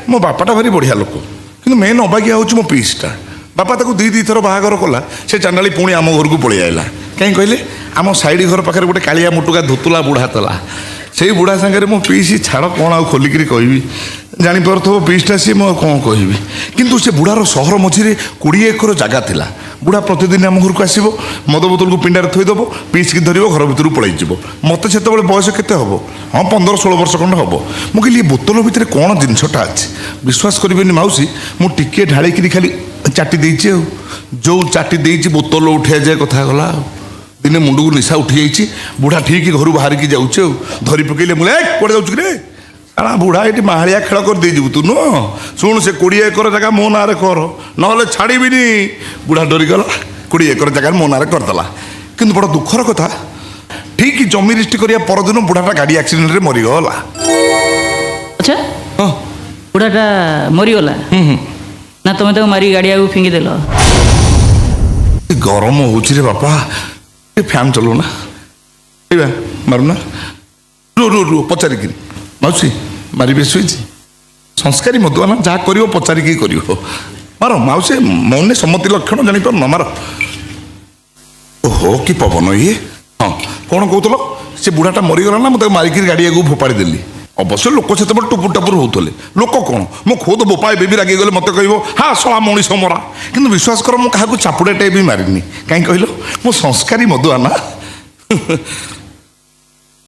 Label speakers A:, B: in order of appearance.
A: ମୋ ବାପାଟା ଭାରି ବଢ଼ିଆ ଲୋକ, କିନ୍ତୁ ମେନ୍ ଅବାଗିଆ ହେଉଛି ମୋ ପିଇସିଟା। ବାପା ତାକୁ ଦି ଦି ଥର ବାହାଘର କଲା, ସେ ଚାଣ୍ଡାଳି ପୁଣି ଆମ ଘରକୁ ପଳେଇ ଆଇଲା। କାହିଁ କହିଲେ, ଆମ ସାଇଡ଼ ଘର ପାଖରେ ଗୋଟେ କାଳିଆ ମୁଟୁକା ଧୁତୁଲା ବୁଢ଼ା ଥିଲା। ସେଇ ବୁଢ଼ା ସାଙ୍ଗରେ ମୋ ପିଇସି, ଛାଡ଼ କ'ଣ ଆଉ ଖୋଲିକିରି କହିବି, ଜାଣିପାରୁଥିବ ପିଇସିଟା ସିଏ, ମୁଁ ଆଉ କ'ଣ କହିବି। କିନ୍ତୁ ସେ ବୁଢ଼ାର ସହର ମଝିରେ 20 ଏକର ଜାଗା ଥିଲା। ବୁଢ଼ା ପ୍ରତିଦିନ ଆମ ଘରକୁ ଆସିବ, ମଦ ବୋତଲକୁ ପିଣ୍ଡାରେ ଥୋଇଦେବ, ପିଇସିକି ଧରିବ, ଘର ଭିତରକୁ ପଳେଇଯିବ। ମୋତେ ସେତେବେଳେ ବୟସ କେତେ ହେବ? ହଁ, 15-16 ବର୍ଷ ଖଣ୍ଡେ ହେବ। ମୁଁ କହିଲି, ଏ ବୋତଲ ଭିତରେ କ'ଣ ଜିନିଷଟା ଅଛି? ବିଶ୍ୱାସ କରିବେନି ମାଉସୀ, ମୁଁ ଟିକିଏ ଢାଳିକିରି ଖାଲି ଚାଟି ଦେଇଛି। ଆଉ ଯେଉଁ ଚାଟି ଦେଇଛି, ବୋତଲ ଉଠିବା ଯାଏ କଥା ଗଲା। ଆଉ ଦିନେ ମୁଣ୍ଡକୁ ନିଶା ଉଠିଯାଇଛି, ବୁଢ଼ା ଠିକ୍ ଘରୁ ବାହାରିକି ଯାଉଛି, ଆଉ ଧରି ପକେଇଲେ। ମୁଁ, ଏ କୁଆଡ଼େ ଯାଉଛୁ କିରେ? କାରଣ ବୁଢ଼ା ଏଠି ମାହାଳିଆ ଖେଳ କରିଦେଇଯିବୁ ତୁ, ନୁହଁ? ଶୁଣୁ, ସେ 20 ଏକର ଜାଗା ମୋ ନାଁରେ କର, ନହେଲେ ଛାଡ଼ିବିନି। ବୁଢ଼ା ଡରିଗଲା, 20 ଏକର ଜାଗାରେ ମୋ ନାଁରେ କରିଦେଲା। କିନ୍ତୁ ବଡ଼ ଦୁଃଖର କଥା, ଠିକ୍ ଜମି ରେଜିଷ୍ଟ୍ରି କରିବା ପରଦିନ ବୁଢ଼ାଟା ଗାଡ଼ି ଆକ୍ସିଡେଣ୍ଟରେ ମରିଗଲା।
B: ଆଚ୍ଛା।
A: ହଁ।
B: ବୁଢ଼ାଟା ମରିଗଲା ନା ତମେ ତାକୁ ମାରି ଗାଡ଼ି ଆଗକୁ ଫିଙ୍ଗିଦେଲ?
A: ଗରମ ହଉଛି ରେ ବାପା, ଏ ଫ୍ୟାନ୍ ଚଲଉନା। ଏଇବା ମାରୁନା। ରୁ ରୁ ରୁ, ପଚାରିକିରି। ମାଉସୀ, ମାରିବେ ସୁଇଚ୍? ସଂସ୍କାରୀ ମଦୁଆ ନା, ଯାହା କରିବ ପଚାରିକି କରିବ। ମାର ମାଉସୀ, ମନେ ସମ୍ମତି ଲକ୍ଷଣ ଜାଣିପାରୁନ, ମାର। ଓହୋ, କି ପବନ ଇଏ! ହଁ, କ'ଣ କହୁଥିଲ? ସେ ବୁଢ଼ାଟା ମରିଗଲା ନା ମୁଁ ତାକୁ ମାରିକିରି ଗାଡ଼ି ଆଗକୁ ଫୋପାଡ଼ି ଦେଲି? ଅବଶ୍ୟ ଲୋକ ସେତେବେଳେ ଟୁପୁର ଟାପୁର ହଉଥିଲେ। ଲୋକ କ'ଣ, ମୋ ଖୋଦ ବୋପା ଏବେ ବି ରାଗିଗଲେ ମୋତେ କହିବ, ହଁ ଶଳା ମଣିଷ ମରା। କିନ୍ତୁ ବିଶ୍ୱାସ କର, ମୁଁ କାହାକୁ ଚାପୁଡ଼ାଟେ ବି ମାରିନି। କାହିଁ କହିଲ? ମୁଁ ସଂସ୍କାରୀ ମଦୁଆ ନା।